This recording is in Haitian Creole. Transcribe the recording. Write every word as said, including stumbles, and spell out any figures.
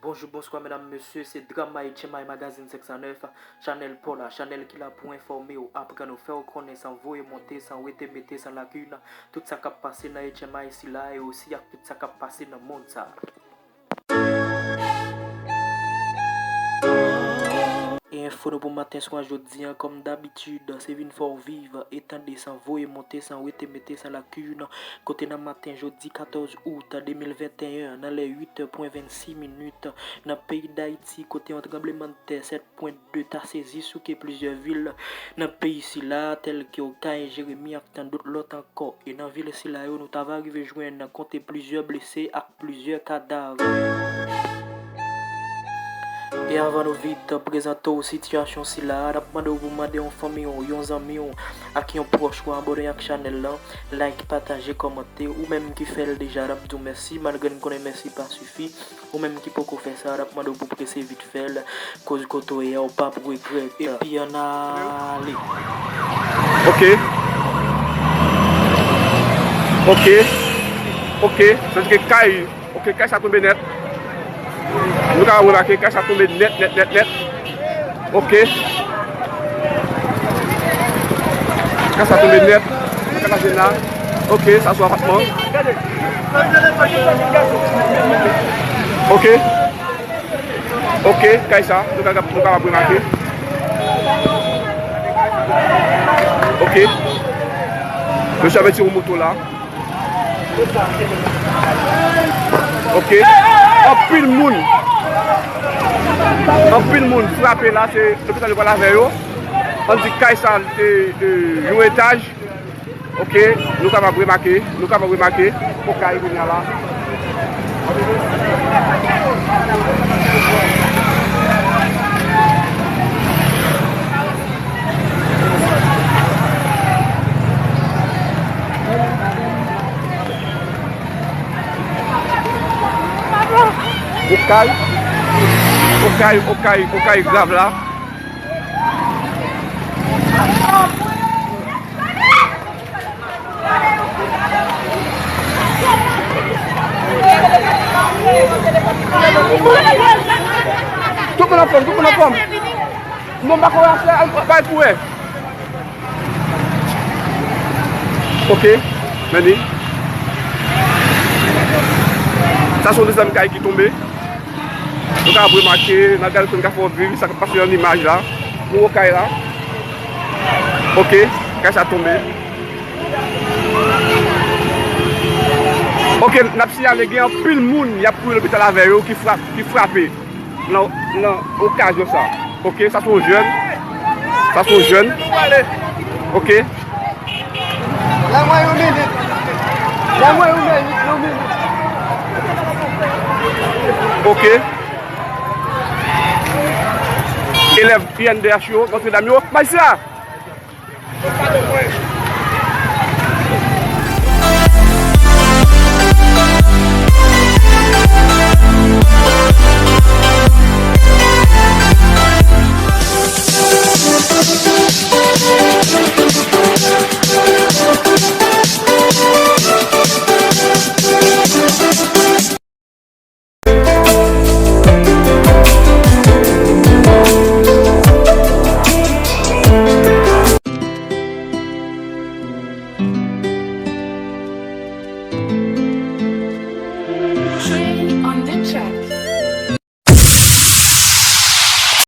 Bonjou, bonswa, medam, mesye, se Dram Haïtien My Magazine senk san nèf, chanèl pa w la, chanèl ki la pou enfòme w, aprann ou, fè w konnen san voye monte, san wete mete, san lakin, tout sa k ap pase nan H M I sila e osi ak tout sa k ap pase nan mond sa. E enfo nou pou maten swa jodi an, kòm dabitid, se vin fè w viv e tande san voye monte, san wete mete, san lakin, kote nan maten jodi katòz out de mil venteyen, nan lè uit è pwen vennsis minit, nan peyi Dayiti, kote yon tranblemanntè sèt pwen de ta sezi souke plizyè vil nan peyi sila, tèlke Okay, Jeremi ak tandout lòt ankò. E nan vil sila yo, nou ta va rive jwenn konte plizyè blese ak plizyè kadav. E avan nou vit prezante w sitiyasyon sila, n ap mande w pou mande yon fanmi w, yon zanmi w, ak yon pwòch ou abòne ak chanèl lan, like, pataje, kòmante, ou menm ki fè l deja, n ap di w mèsi, malgre n konnen mèsi pa sifi, ou menm ki poko fè sa, n ap mande w pou prese vit fè l, koz kote w ye a, ou p ap regrèt. Epi ann ale. Ok. Ok. Ok. Sa vle di ke kay, ok, kay sa tonbe nèt. Nou ka remake, kay sa tonbe nèt, nèt, nèt, nèt. Ok. Kay sa tonbe nèt. Nan Katazena. Ok, sa se yon apatman. Ok. Ok, kay sa, nou ka, nou kapab remake. Ok. Mesye ap retire yon moto la. Ok. Anpil moun. Anpil moun frape la, se lopital yo pral avè yo. Ann di kay sa, e, e, yon etaj. Ok, nou kapab remake, nou kapab remake. Okay kounye a la. Okay, Okay, Okay, Okay grav la. Tout moun anfòm, tout moun anfòm. Non, m pa konnen, al bay pou wè. Ok, men li. Sa se yon dezyèm kay ki tonbe. Nou ka remake, n ap gade kote n ka fè w viv sa k ap pase nan imaj la. Pou Okay la. Ok, kay sa tonbe. Ok, n ap siyale gen anpil moun y ap kouri lopital avè yo ki frap, ki frape nan, nan okazyon sa. Ok, sa se yon jèn. Sa se yon jèn. Ok. Ban mwen yon minit. Ban mwen yon minit, yon minit. Ok. Elèv I N D H yo, Notre Dame yo, majistra!